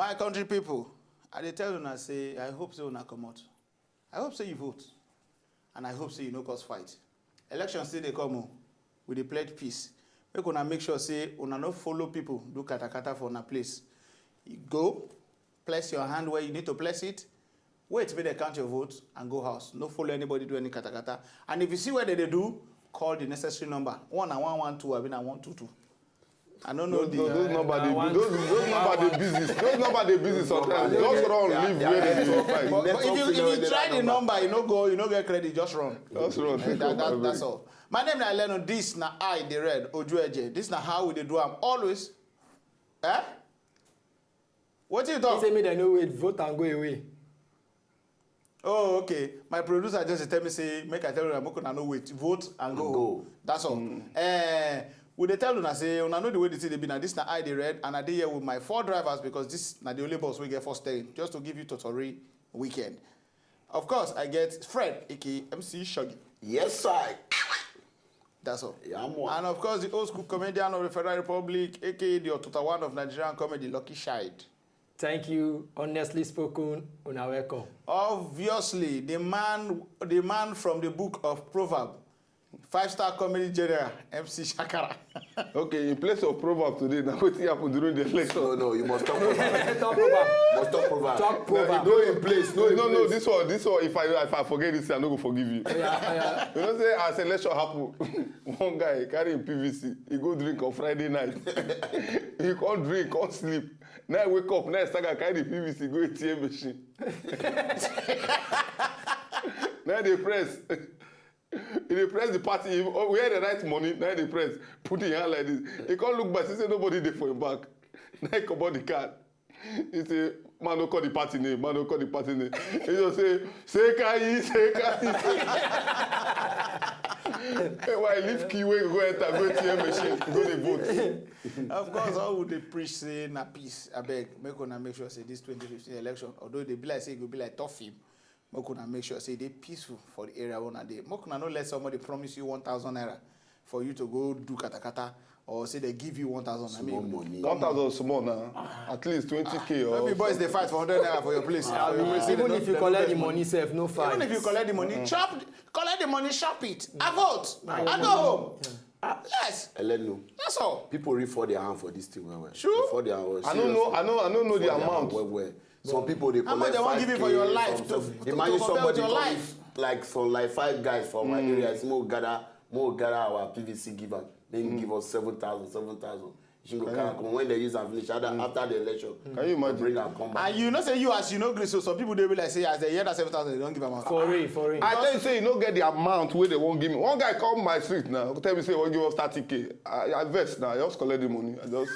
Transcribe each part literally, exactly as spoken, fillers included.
My country people, I dey tell una say I hope say una comot. I hope say you vote, and I hope say you no cause fight. Election still dey come o. We dey pledge peace. Make una make sure say una no follow people do katakata for una place. You go, place your hand where you need to place it. Wait make dem count your vote and go house. No follow anybody do any katakata. And if you see where they dey do, call the necessary number. One na one one two, abi na one two two. I don't know. No, the no, those number dey, those, those number dey business. Those number dey business sometimes. Just run, leave where they dey fight. But, but if you, if you try the number, you no go, you no get credit. Just run. Just run. Eh, that, that, that's all. My name na Leno. This na I, the Red Ojueje. This na how we dey do am always. Eh? Wetin you talk? He say make dem no wait, vote and go away. Oh, okay. My producer just tell me say make I tell una make una no wait, vote and go. Go. That's all. Eh, we dey tell una say una know the way the thing dey be. Now this na I, the Red, and I dey here with my four drivers because this na the only bus wey get four steering. Just to give you totori weekend. Of course, I get Fred, aka M C Shaggy. Yes, I. That's all. Yeah, man. And of course, the old school comedian of the Federal Republic, aka the Otuta one of Nigerian comedy, Lucky Shide. Thank you. Honestly spoken, una welcome. Obviously, the man, the man from the book of Proverb, five-star comedy general, M C Shakara. Okay, in place of Proverb today, now wetin happen during the election? No, no, you must talk Proverb. Talk Proverb. Must talk Proverb. Talk Proverb. No in place, no in place. No, no, this one, this one, if I, if I forget this, I no go forgive you. Yeah, yeah. You know say as election happen, one guy carry him P V C, he go drink on Friday night. He come drink, come sleep. Now he wake up, now he start carry the P V C go A T M machine. Now they press. He dey press the party. He, oh, where they write money, now they press. Put him hand like this. He come look back, see say nobody dey for him back. Now he comot the card. He say, "Man, no call the party name. Man, no call the party name." He just say, "Sekayi, Sekayi." Meanwhile, leave key wey go enter, go A T M machine, go dey vote. Of course, all we dey preach say na peace. Abeg, make una make sure say this twenty fifteen election, although they be like say e go be like tough film, make una make sure say e dey peaceful for the area wey una dey. Make una no let somebody promise you one thousand naira for you to go do katakata or say they give you one thousand. I mean, small money. One thousand small now. At least twenty K or. Maybe boys dey fight for hundred naira for your place. Ah, even if you collect the money sef, no fight. Even if you collect the money, chop, collect the money, chop it. I vote. I go home. Yes. Elenu. That's all. People really fall their hand for this thing well well. True. They fall their hand well. I don't know. I know. I don't know the amount. Well well. Some people dey collect five K. How much they wan give you for your life? Imagine somebody come like some like five guys from my area. Say, "Mo gather, mo gather our P V C give am. Then he give us seven thousand, seven thousand." She go carry come when they use am finish. After, after the election, can you imagine? Bring am come back. And you know say you as you no gree, so some people dey be like say as they hear that seven thousand, they don't give am out. For real, for real. I tell you say you no get the amount wey they wan give me. One guy come my street now, tell me say he wan give us thirty K. I, I vex now. I just collect the money. I just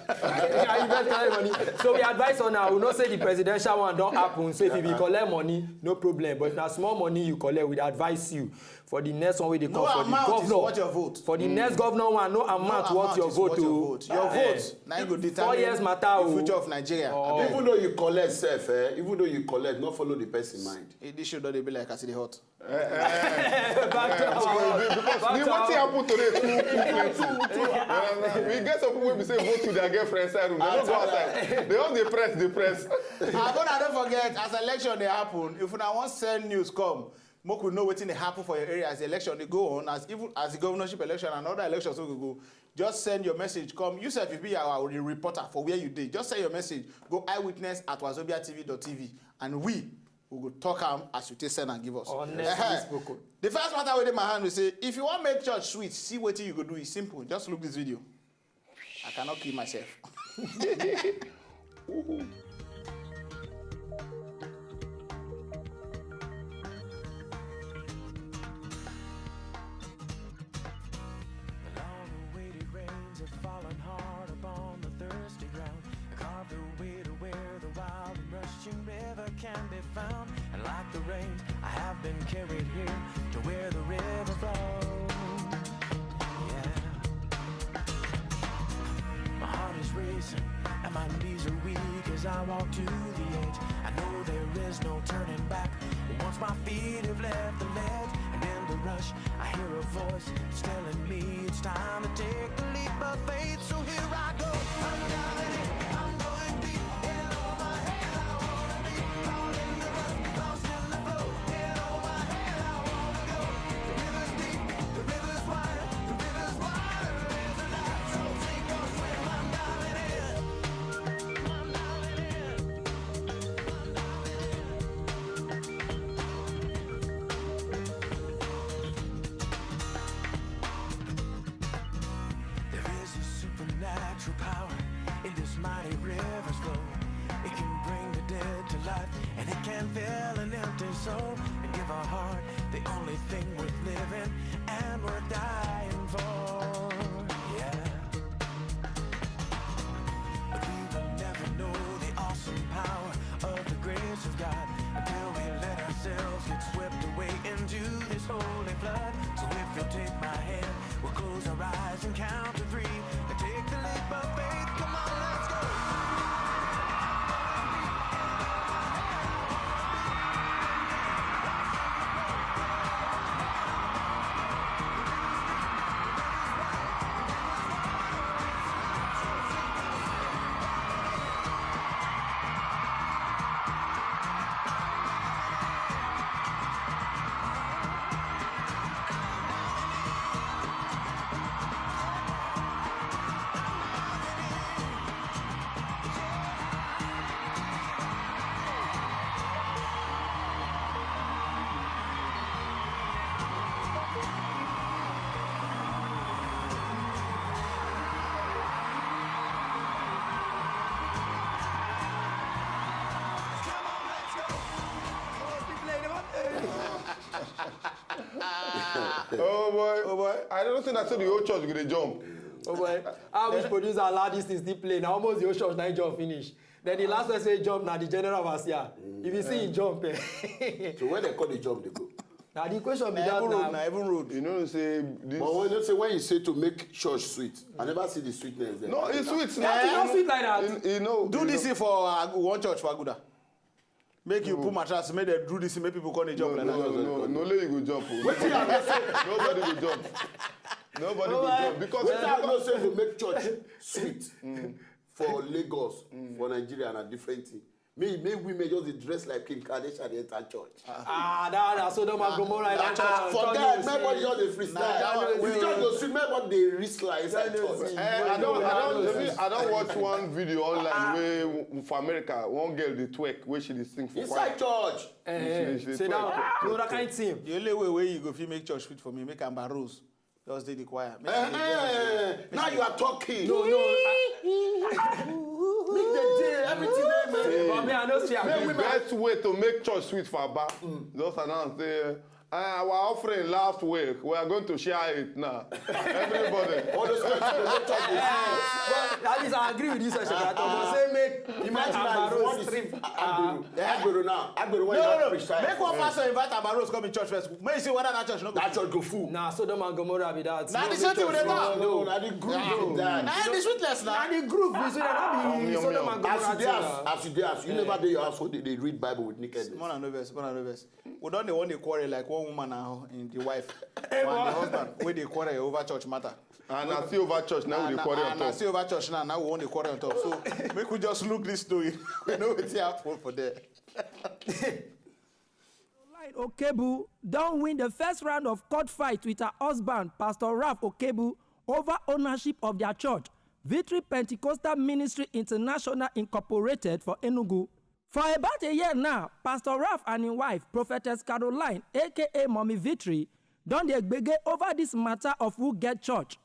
I invest that money. So we advise on now. We know say the presidential one don't happen. So if you be collect money, no problem. But if na small money you collect, we advise you for the next one wey dey come for the governor. No amount is worth your vote. For the next governor one, no amount worth your vote o. Your vote na go determine the future of Nigeria. Even though you collect sef, eh, even though you collect, no follow the person mind. Eh, this show don dey be like as e dey hot. Eh, eh. Back to our, because back the to wetin our happen today too, too plenty. Too, too, uh, we get some people wey be say vote to their girlfriend side room. They no go outside. They just dey press, dey press. Ah, but I don't forget, as election dey happen, if una wan send news come, make we know wetin dey happen for your area as the election dey go on, as even as the governorship election and other elections wey go go. Just send your message come. You sef, if you be our reporter for where you dey, just send your message. Go eyewitness at wazobia T V dot T V, and we we go talk am as you take send and give us. Honestly spoken. The first matter wey dey my hand, we say, if you wan make church sweet, see wetin you go do. It's simple. Just look this video. I cannot kill myself. The long-awaited rains have fallen hard upon the thirsty ground, carved their way to where the wild and rushing river can be found. And like the rains, I have been carried here to where the river flows. Yeah. My heart is racing and my knees are weak as I walk to the edge. I know there is no turning back. Once my feet have left the ledge, and in the rush, I hear a voice, it's telling me it's time to take the leap of faith. So here I go. I'm diving in, I'm going deep. Hello, my Thing worth living and worth dying for. Yeah. But we will never know the awesome power of the grace of God until we let ourselves get swept away into this holy flood. So if you take my hand, we'll close our eyes and count to three and take the leap of faith. Come on, let's go. Oh boy, oh boy. I don't think I saw the whole church go dey jump. Oh boy. I wish producer allow this thing still play. Now almost the whole church now jump finish. Then the last person jump now the general overseer. If you see him jump, eh. So where they call the jump, they go. Now the question be Na that even road, now. Na even road. You know, say this. But when you say when you say to make church sweet, I never see the sweetness there. No, it's sweet. That is not sweet like that. You, you know, Do you this know, thing for Agu- one church for Aguda. Make you put mattress, make them do this thing, make people come dey No, jump like no, that. no, no, no, you go jump. Oh. Nobody go jump. Nobody go jump because Wetin I know say to make church sweet for Lagos, for Nigeria, na different thing. Me, make women just dey dress like Kim Kardashian dey enter church. Ah, that na Sodom and Gomorrah in that church. Forget, everybody just dey Nah, that one- freestyle. If church go sweet, everybody dey wrist like inside That one- church. Eh, I don't, I don't, I don't watch one video online where for America, one girl dey twerk, where she dey sing for Inside choir. Church. Eh, She- she say twerk. that another kind thing. The only way where you go fit make church sweet for me, make am barrows. Just dey the choir. Make Eh, am dey eh, now you are talking. No, no. Make the day, everything dey But me, I don't see Make am. The women- best way to make church sweet for Aba, just announce say, uh, our offering last week, we are going to share it now. Everybody. All those kind of people, church dey sweet. At least I agree with this session. I thought say make Imagine Agbero that if you want to stream. see Agbero, Agbero now, Agbero when No, you no, have no. freestyle. Make one pastor invite Agbero come in church first. Make you see whether that church no go. That church go full. Nah, Sodom and Gomorrah be that. Na No the make same thing we church dey full. talk. No, no, na the group be that. Na the sweetness Na na. The group be so that no be Sodom and Gomorrah As you dey thing as na. as you dey as you never dey your house, so they dey read Bible with nakedness. More than no verse, more than no verse. We don dey one dey quarrel like one woman and in the wife. And the husband wey dey quarrel over church matter. And I see over church now we dey quarrel on And I top. See over church now. Now we wan dey quarrel on top. So make we just look this story. We know wetin happen for there. Okebu don win the first round of court fight with her husband, Pastor Ralph Okebu, over ownership of their church, Victory Pentecostal Ministry International Incorporated for Enugu. For about a year now, Pastor Ralph and his wife, Prophetess Caroline, aka Mommy Victory, don dey gbege over this matter of who get church.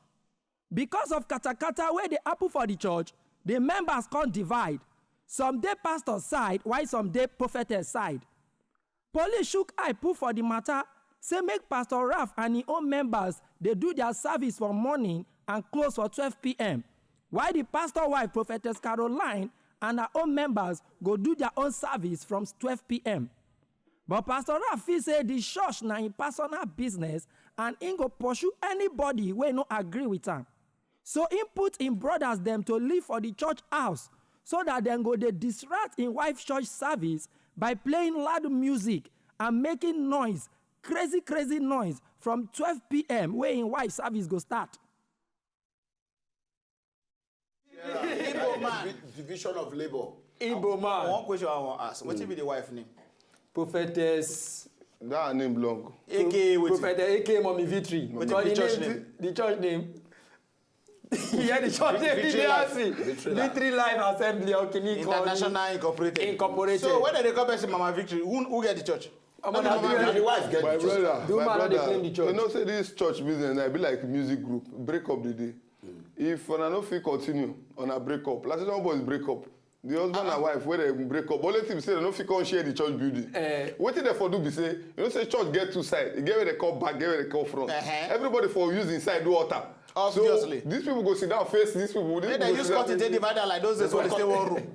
Because of katakata wey dey happen for the church, the members come divide. Some dey pastor side, while some dey prophetess side. Police shook eye put for the matter, say make Pastor Ralph and him own members dey do their service for morning and close for twelve p.m., while the pastor wife, Prophetess Caroline, and her own members go do their own service from twelve p.m. But Pastor Ralph feel say the church na him personal business and him go pursue anybody wey no agree with am. So him put him brothers dem to live for the church house so that dem go dey distract him wife church service by playing loud music and making noise, crazy crazy noise from twelve p.m. wey him wife service go start. Igbo man. Divi- Division of labor. Igbo man. One question I wan ask. Wetin be the wife name? Prophetess. That name long. A K A wetin? Prophetess A K A Mommy Victory. Wetin Call be the church name. Name? The church name. Yeah, the church name. Victory Victory Life. Life. Victory Life Assembly. Okay, ni call International Incorporated. Incorporated. So when they call person Mama Victory, who, who get the church? Omo, Na na the wife get My the church. brother, Do my man no dey brother, claim the church. You know say this church business na be like music group, break up the day. If una no fit continue, una break up. Like say some boys break up. The husband and wife, where they break up, only thing be say they no fit come share the church building. Eh. Wetin they for do be say, you know say church get two side. E get where they call back, get where they call front. Uh-huh. Everybody for use inside do altar. Obviously. So these people go sit down face these people. These Make people they go use sit down curtain face take these divide am like those days when they stay one room.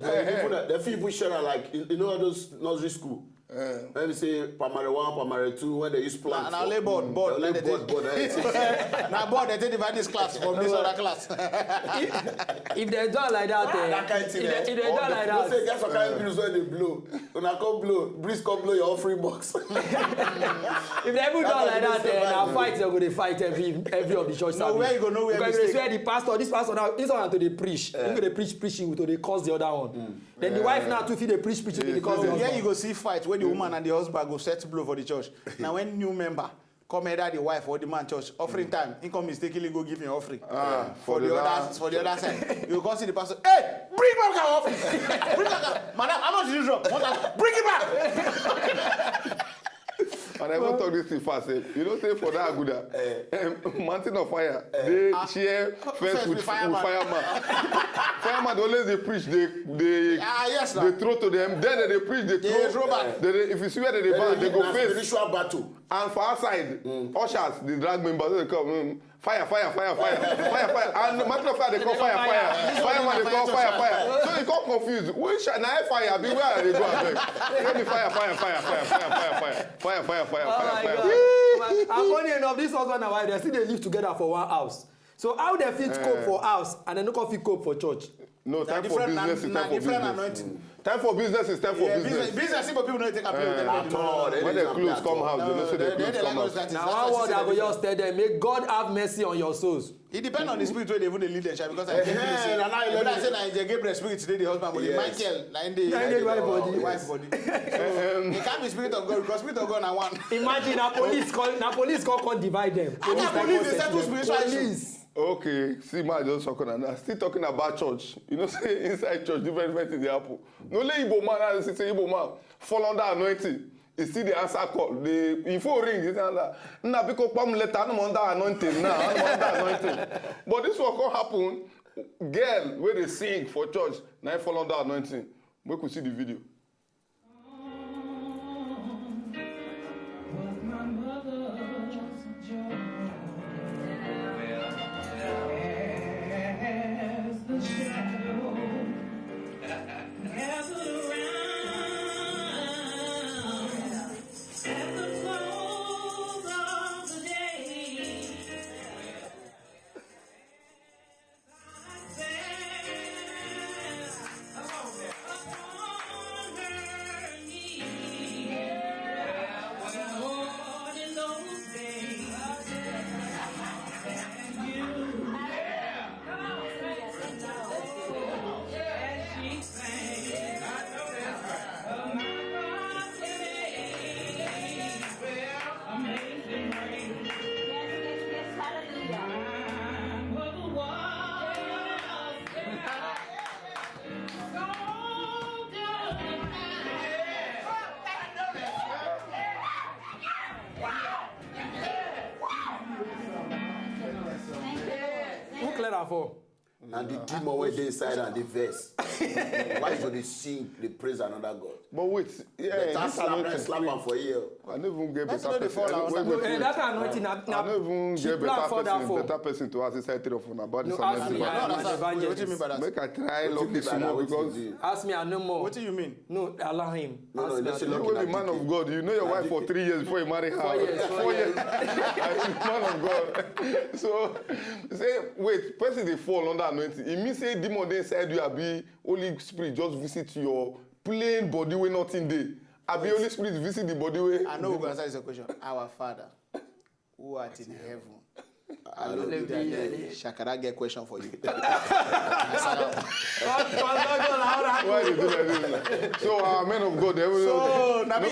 They fit even share am like, you you know, all those nursery school. Eh. Let me say primary one, primary two, when they use plank. Na only board, board, only board, board. Na board they take divide this class from this other class. If they do am like that, eh, that kind of thing, if they, if they do am like that, say get some kind of breeze when they blow. When I come blow, breeze come blow your offering box. If they even do am like that, eh, na fight they go dey fight every every of the church service. No, where you go know where because they swear the pastor, this pastor now, this one to dey preach. He go dey preach, preaching to dey cause the other one. Then the wife now too fit dey preach, preach, dey cause the husband. Where you go see fight when the woman and the husband go set blow for the church. Now when new member come either the wife or the man church offering time, he come mistakenly go give him offering. Ah, for the other, for the other side. You go see the pastor, "Hey, bring back our offering. Bring back our, madam, how much did you drop? One thousand. Bring it back." And I even talk this thing fast. Eh? You know, say for that Aguda, um, Mountain of Fire, they share first with, with fireman. Fireman, they always they preach, they they Ah, yes, they throw to them. Then they preach, they throw back. They, they, if you see where they, they bow, they go face spiritual battle. And for outside, ushers, the drag members, they come. Mm, fire, fire, fire, fire, fire, fire. And matter of fact, they call fire, fire. Fireman, they call fire, fire. So you come confused. Which na fire? Be where they go abeg? Tell me fire, fire, fire, fire, fire, fire, fire, fire, fire, fire, fire, fire, fire. And funny enough, this husband and wife, they still they live together for one house. So how they fit cope for house and they no come fit cope for church? No, time for business is time for business. Time for business is time for business. Business, people no take am play with them at all. When they close come house, they no say they close come house. Now one word I go just tell them, may God have mercy on your souls. It depends on the spirit where they even dey lead them, sha, because I get say na Gabriel spirit dey the husband body, Michael na in the wife body. So it can't be spirit of God because spirit of God na one. Imagine na police call, na police call, come divide them. Police dey settle spiritual issues. Okay, see, man, just talking now. Still talking about church. You know, say inside church, different, different things dey happen. No, let Igbo man, I see say Igbo man fall under anointing. He still dey answer call. The if phone ring, he say, "Na biko kpam letter, I'm under anointing now. I'm under anointing." But this one come happen. Girl wey dey sing for church, na him fall under anointing. Make we see the video. Who clear am for? And the demon wey dey inside and the verse. Why you dey sing, dey praise another God? But wait, yeah, better slap, slap am for here. I no even get better person. Wait, wait, wait. That anointing, I no even get better person, better person to ask inside three of una about this anointing. No, ask me, I'm an evangelist. Make I try lucky small because ask me, I know more. What do you mean? No, allow him. No, no, no, no, no, no, man of God, you know your wife for three years before you marry her. Four years, four years. Man of God. So, say, wait, person dey fall under anointing. It means say demon dey inside you, abi Holy Spirit just visit your plain body wey nothing dey. Abi Holy Spirit visit the body wey. I know we go answer this question. Our Father, who art in heaven, hallowed be thy name. Shakara get question for you. Why they do like this? So, uh, men of God, everyone. So, na me,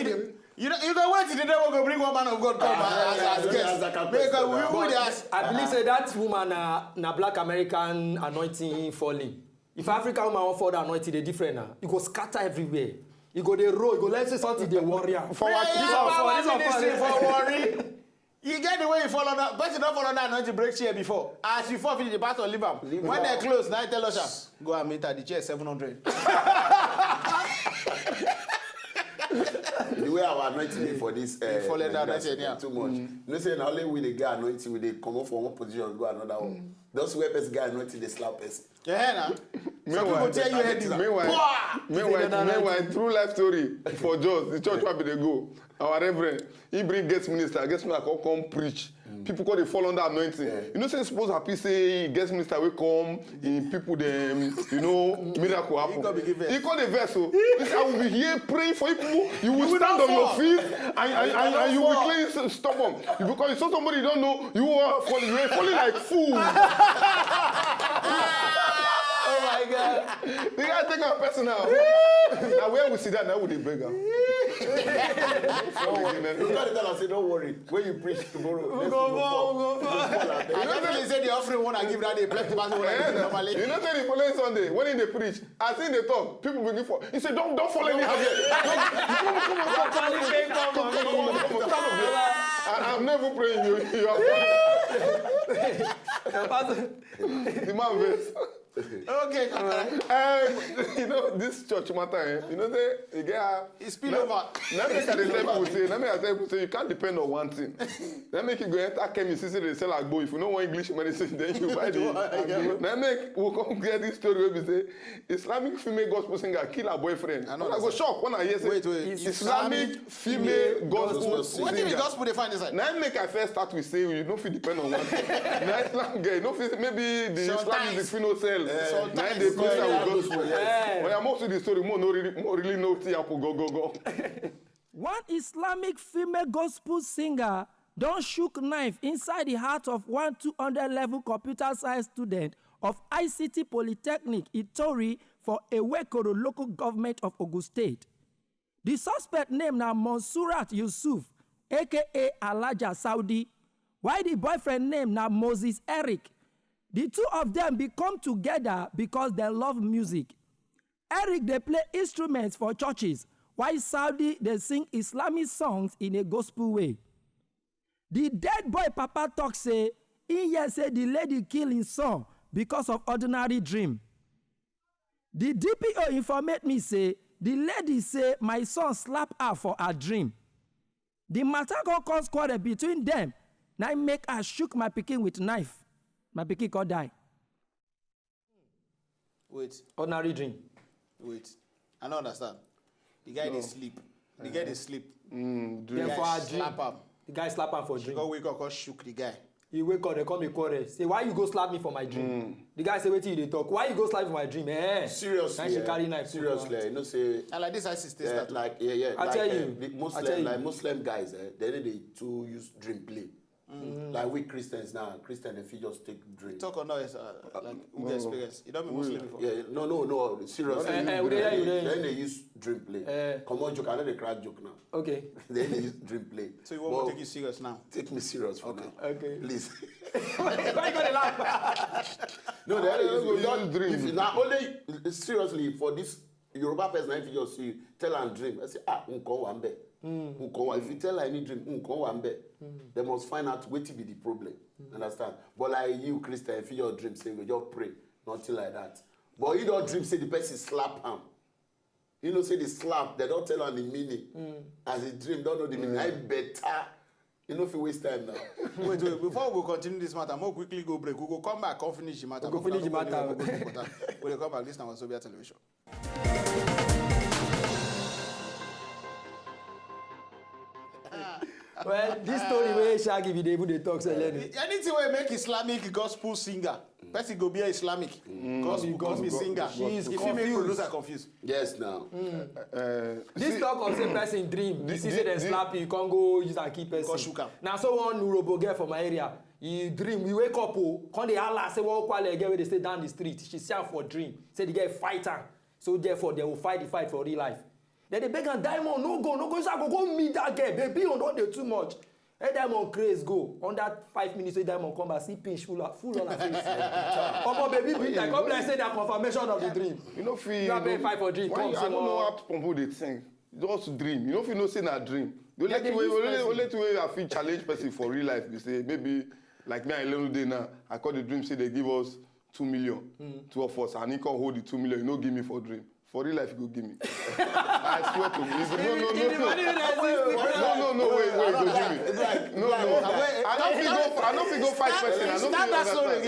you know, you go wait till the devil go bring one man of God come as, as guest. Because we, we dey ask. I believe say that woman na, na black American anointing falling. If African woman wan fall down anointing, dey different now. E go scatter everywhere. E go dey roll. E go like say something dey worry am. For our, this one fall, this one fall, this one fall. You get the way you fall under. Person don't fall under anointing break chair before. As you fall, finish the pastor leave am. When they close, now tell us, "Go and meet at the chair seven hundred." The way our anointing dey for this, uh, fall under Nigeria anointing, system yeah. Too much. You know say na only we dey get anointing, we dey comot from one position go another one. Those where person get anointing, they slap person. Yeah, na. Some people tell you anything. Meanwhile, Pwah! meanwhile, meanwhile, true life story for Jos, the church where we dey go. Our reverend, he bring guest minister, guest minister come come preach. People come dey fall under anointing. You know say suppose happy say guest minister wey come in people dem, you know, miracle happen. He come begin vex. He come dey vex o. He say, "I will be here praying for you people. You will will stand not on your fall. feet and, and, and, and you will fall. clean stubborn. Because you saw somebody you don't know, you are falling. You are falling like fool." Oh my God. The guy take am personal. Now where we sit down, now we dey beg am. You gotta tell am say, "Don't worry. When you preach tomorrow, next Go week, fall, fall. go fall. I definitely say the offering one I give that day, plenty pass what I give normally. You know say the following Sunday when he dey preach, as he dey talk, people begin fall. He say, "Don't don't fall anyhow here. Don't, come on, come on, come on, come on, come on, come on, come on, come on, come on, come on, come on, come on." I, I'm never praying you. You are the man vex. Okay, all right. Um, you know this church matter, eh? You know say e get how It's spill over. Let me tell people say, let me tell people say you can't depend on one thing. Let me keep going. Enter chemist, see say they sell agbo. If you know one English medicine, then you buy the. Let me we come get this story where we say Islamic female gospel singer kill her boyfriend. I know When I go that. Shock when I hear say Wait, wait. Islamic female gospel singer. What did the gospel define inside? Now make I first start with say you no fit depend on one thing. Now Islam girl, you no fit maybe the Islam is the funeral cell. Now they preach am with gospel. When I move to the story, more no really, more really know wetin happen go go go. One Islamic female gospel singer don shook knife inside the heart of one two hundred level computer science student of I C T Polytechnic Itori for Ewekoro local government of Ogun State. The suspect name na Monsurat Yusuf, A K A Alaja Saudi, while the boyfriend name na Moses Eric. The two of them be come together because they love music. Eric dey play instruments for churches, while Saudi dey sing Islamic songs in a gospel way. The dead boy papa talk say he hear say the lady kill him son because of ordinary dream. The D P O informate me say the lady say my son slap her for her dream. The matter come cause quarrel between them. Na im make I shook my pikin with knife. My pikin come die. Wait, Ordinary dream. wait. I don't understand. The guy dey sleep. The guy dey sleep. Then The for guy her dream, slap am. The guy slap am for She dream. go wake up, come shook the guy. He wake up, they come dey quarrel. Say, "Why you go slap me for my dream?" The guy say, "Wetin you dey talk? Why you go slap me for my dream?" Eh? Seriously, Na she eh, carry knife put for seriously, hand. You know say And like this, I see still eh, start. like yeah, yeah. I Like, tell eh, you. the I Muslim, tell you. Like Muslim guys, eh, they dey too use dream play. Like we Christians now, Christian if you just take dream. Talk on noise, uh, like who get experience. You don't be Muslim before. Yeah, no, no, no. Seriously, Eh, eh, we dey hear you, we dey hear you. Then they use dream play. Eh. Come on, joke. I know they crack joke now. Okay. Then they use dream play. So you want But to take you serious now? Take me serious for now. Okay. Please. Why you gonna laugh? No, that you is go you don't- use dream? If you now only seriously for this Yoruba person, if you just see you, tell am dream. I say, "Ah, nǹkan wà ńbẹ̀." Nǹkan wà. If you tell any dream, "Nǹkan wà ńbẹ̀." They must find out what be the problem. Understand? But like you, Christian, if you your dream, say you just pray, nothing like that. But you don't dream, say the person slap him. You know, say the slap, they don't tell am the meaning. As a dream, don't know the meaning. I better. You know, if you waste time now. Wait, wait. Before we go continue this matter, more quickly go break. We go come back, come finish the matter. We go finish the matter. We go come back. This time on Sobia Television. Well, this story wey Shaggy be dey even dey talk say learn. Anything wey make Islamic gospel singer, person go be Islamic gospel, gospel singer. She is If you make confused. Producer confused. Yes, now. Uh, This see, talk of say person dream, the- you see the- say they the- slap you, you can't go use and keep person. Go shook am. Now so one Urobo girl for my area, he dream, he wake up, oh, come dey holla, say one Kwale girl wey dey stay down the street. She see am for dream, say the girl fight am. So therefore they will fight the fight for real life. Then they beg am, "Diamond, no go, no go. So I go go meet that girl. Baby, you don dey too much." Hey, Diamond craze go. Under five minutes, wey Diamond come back, see pinch full, full on her face. Omo, baby, be like, come like say na confirmation of the dream. You know, feel. You are paying five for drink. Why Come, you, I say don't know more. How people dey think. Just dream. You know, if you know say na dream. The only thing wey only, only thing wey I fit challenge person for real life be say maybe like me and Ilonu dey now, I call the dream say they give us two million, two of us, and he come hold the two million. You no give me for dream. For real life, you go give me. I swear to you. No, no, no, no. No, no, no, wait, wait, go give me. No, no. I don't fit go, I don't fit go fight person. I don't fit understand.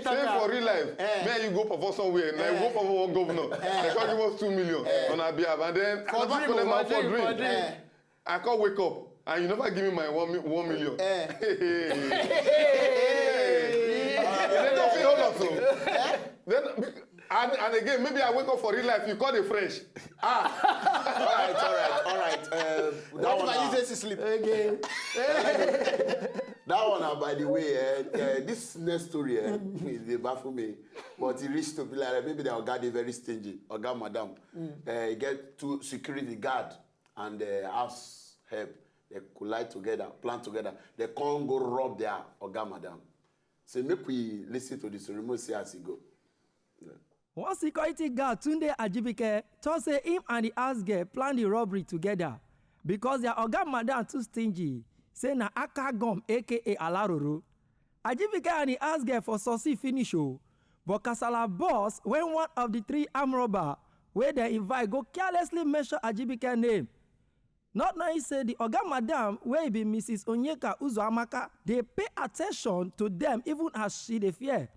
Say for real life, man, you go perform somewhere. Now you go perform one governor. They come give us two million on our behalf. And then I never collect my for dream. I can't wake up and you never give me my one, mi- one million. They don't feel hold up so. Then and, and again, maybe I wake up for real life. You call it fresh. Ah, All right, all right, all right. Uh, that What one if I now, use this to sleep? that one now, by the way, uh, uh, this next story, uh, they baffle me. But it reached to be like maybe the oga dey very stingy. Oga, madam, uh, get two security guard and uh, house help. They collide together, plan together. They can't go rob their oga, madam. So make we listen to the story, make we see as it go. One security guard, Tunde Ajibike, talk say him and the house girl plan the robbery together because their oga madam too stingy. Say na aka gum, A K A Alaroro. Ajibike and the house girl for succeed finish o. But kasala burst when one of the three armed robber wey dem invite go carelessly mention Ajibike name. Not knowing say the oga madam wey be Missus Onyeka Uzoamaka dey pay attention to them even as she dey fear.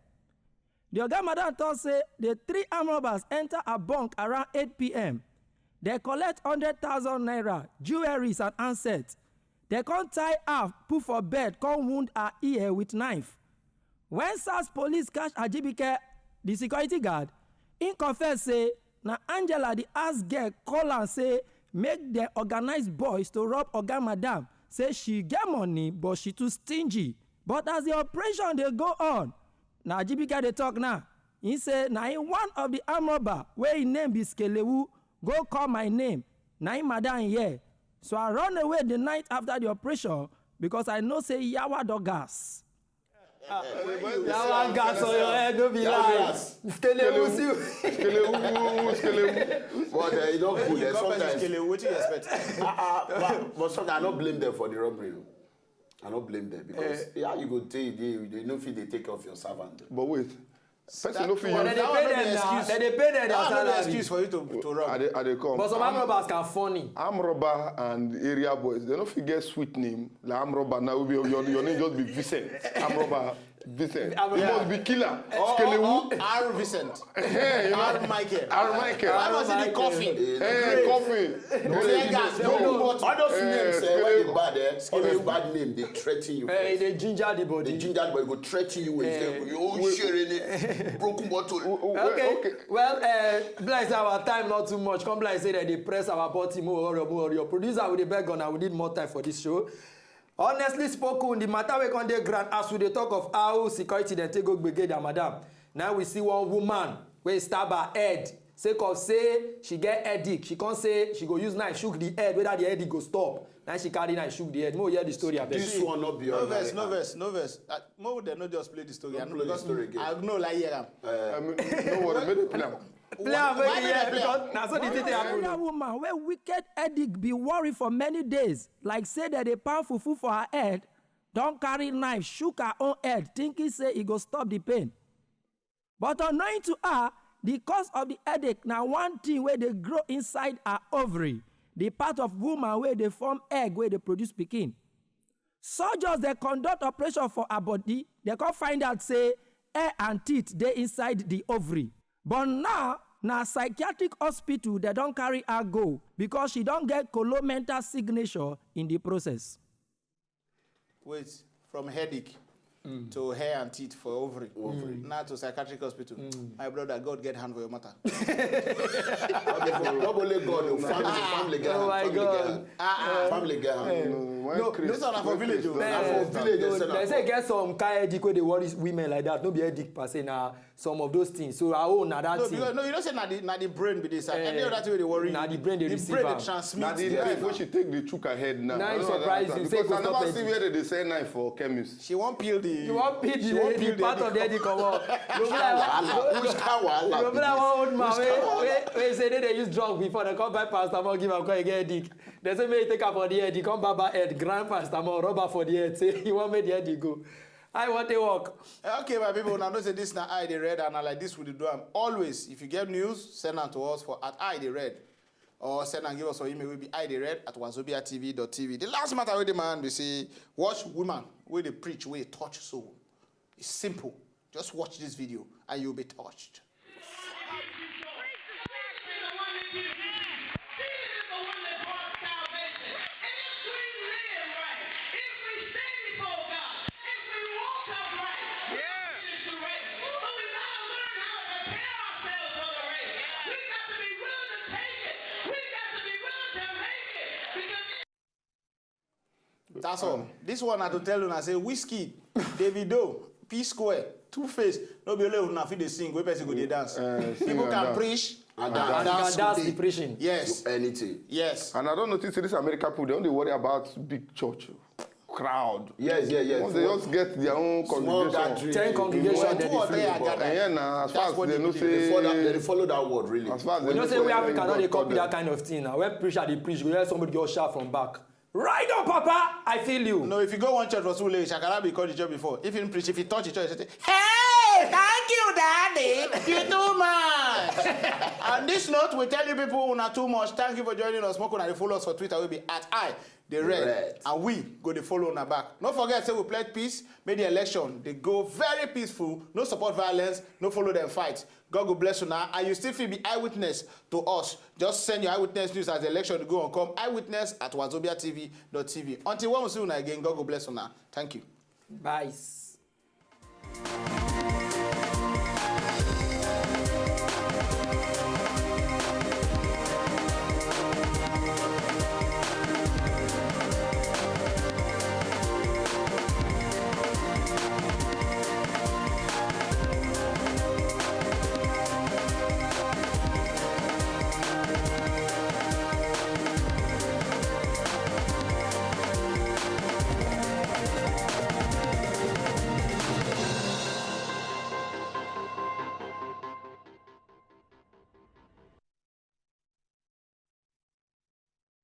The oga madam talk say the three armed robbers enter her bunk around eight p.m. They collect hundred thousand naira, jewelries and handset. They come tie her, put for bed, come wound her ear with knife. When SARS police catch Ajibike, the security guard, he confess say na Angela, the house girl, call am say make dem organize boys to rob oga madam, say she get money but she too stingy. But as the operation dey go on, na Ajibike dey talk now. He say na him one of the armed robber wey him name be Skelewu go call my name. Na him madam hear. So I run away the night after the operation because I know say yawa don gas. That one gas on your head, no be lie. Skelewu see. Skelewu, skelewu. But uh, you don't good. You Uh, come person sometimes, Skelewu, wetin you expect? uh, uh, but, but sometimes I don't blame them for the robbery. I don't blame them because yeah, you go take they they no fit they take care of your servant. But wait, person no fit But use. They dey pay them now. They dey pay them their That no be salary. Excuse for you to to rob. I dey, I dey come. But some armed robbers can funny. Armed robber and area boys, they no fit get sweet name. Like armed robber now, will be your, your name just be Vincent. Armed robber Vincent. Armed You robber. Must be killer. Skelewu. R Vincent. Hey, you know. R Michael. R Michael. Why must it be Michael. coffin? Hey, coffin. Tear gas. No, no. All those Eh, names, eh, when they bad, eh? All those bad names, they threaten you. Eh, First. They ginger the They body. ginger the boy, go threaten you. When Eh. you say, "Oh, share any broken bottle." W- w- Okay. Okay. Well, uh, bless our time not too much. Come bless say that they press our button more or more. Your producer with the beg on. I will need more time for this show. Honestly spoken, the matter we come dey ground as we dey talk of how security dem take go gbege their madam. Now we see one woman wey stab her head sake of say she get headache. She come say she go use knife shook the head, whether the headache go stop. Now she carry knife shook the head. Make we hear the story abeg. This one not be No ordinary. Vex, no vex, no vex. Uh, Mo would not just play the story. Don't I know play the because story again. I know like hear am. I mean, no worry, make the plan. Play am Why make make we dem hear play am? Because na so the thing take happen. Another woman wey wicked headache be worry for many days, like say dem dey pound fufu for her head, don carry knife shook her own head, thinking say e go stop the pain. But unknowing to her, the cause of the headache na one thing wey dey grow inside her ovary, the part of woman wey dey form egg wey dey produce pikin. Surgeons dey conduct operation for her body, dem come find out say hair and teeth dey inside the ovary. But now, na psychiatric hospital dem don carry her go because she don get colomental signature in the process. Wait, from headache to hair and teeth for ovary. Now to psychiatric hospital. My brother, God get hand for your matter. Not only God, oh, family, family get Oh hand, my family God. get hand. Family get hand. No, this one na for village o. Na for village dem say get some kind headache wey dey worry women like that. No be headache per se, na some of those things. So our own na that thing. No, because no, you know say na the na the brain be this. And any other thing wey dey worry you, na the brain dey receive am. The brain dey transmit. Na the knife wey she take dey chook her head now. Na im surprise you. Say go stop it. Because I never see where they dey sell knife for chemist. She wan peel the. She wan peel the part of the headache comot. Which kind wahala? Which kind wahala? Be this? Which kind wahala? Wey say they dey use drug before, they come buy paracetamol give am, come get headache. They say make you take am for the head, you come baba head, grind paracetamol, rub am for the head, say you wan make the head dey go. I want to work. Okay, my people, now know say this na I dey read, and na like this we dey do am always. If you get news, send am to us for at I dey read, or send am give us for email wey be I dey read at wazobia T V dot T V. The last matter wey dey my hand be say watch woman wey dey preach wey touch soul. It's simple. Just watch this video and you'll be touched. That's all. This one I to tell una say Wizkid, Davido, P Square, Two Face, no be only una fit dey sing, wey person go dey dance. People can preach and dance. And dance the preaching. Yes. Anything. Yes. And I don't notice say this American people, they only worry about big church, crowd. Yes, yes, yes. Once they just get their own congregation. Ten congregation, they dey free. Yeah, na, as far as they know say they follow that word really. As far as they know say we Africa no dey copy that kind of thing. Now when preacher dey preach, you go hear somebody just shout from back. Right on, Papa, I feel you. No, if you go one church for Surulere, Shakara be called the church before. If you preach, if you touch the church, you say, "Hey, thank you, Daddy. You too much." On this note, we tell you people, una too much. Thank you for joining us. Make una dey follow us for Twitter. We be at I dey read, and we go dey follow una back. No forget say we pledge peace. Make the election dey go very peaceful. No support violence. No follow them fight. God go bless una, and you still fit be eyewitness to us. Just send your eyewitness news as the election go on. Come eyewitness at wazobia T V dot T V. Until when we see una again, God go bless una. Thank you. Bye.